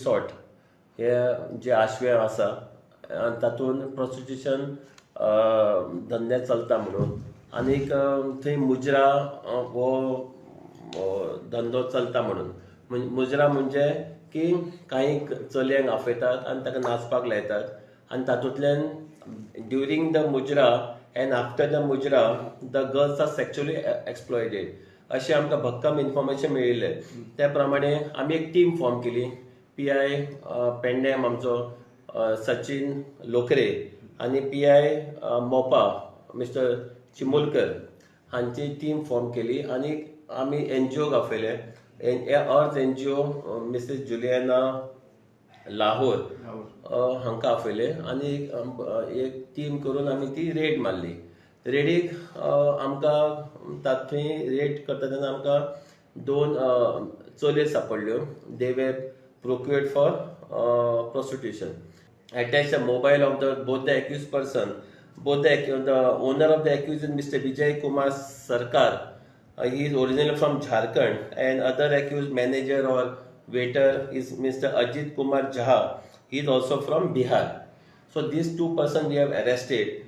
Resort हे जे आशव्या आसा आनी तातूंत प्रोस्टिट्युशन धंदे चलता म्हणून आनीक थंय मुजरा हो धंदो चलता म्हणून. मुजरा म्हणजे की कांय चलयांक आपयतात आनी ताका नाचपाक लायतात आनी तातूंतल्यान during the mujra and after the mujra the girls are sexually exploited, अशें आमकां भक्कम इन्फॉर्मेशन मेळिल्लें. त्या प्रमाणे आमी एक टीम फॉर्म केली. पीआय पेडण्याम आमचो सचिन लोकरे आनी पीआय मोपा मिस्टर चिमुलकर हांची टीम फॉर्म केली आनी आमी एनजीओक आपयले. अर्थ एनजीओ, मिसेस जुलियाना लाहोर हांकां आपयले आनी एक टीम करून आमी ती रेड मारली. रेडीक आमकां थंय रेड करता तेन्ना आमकां दोन चलयो सापडल्यो. They were procured for prostitution. Attach the mobile of the both the accused person. Both the owner of the accused is Mr. Vijay Kumar Sarkar. He is originally from Jharkhand, and other accused manager or waiter is Mr. Ajit Kumar Jha. He is also from Bihar. So these two person we have arrested.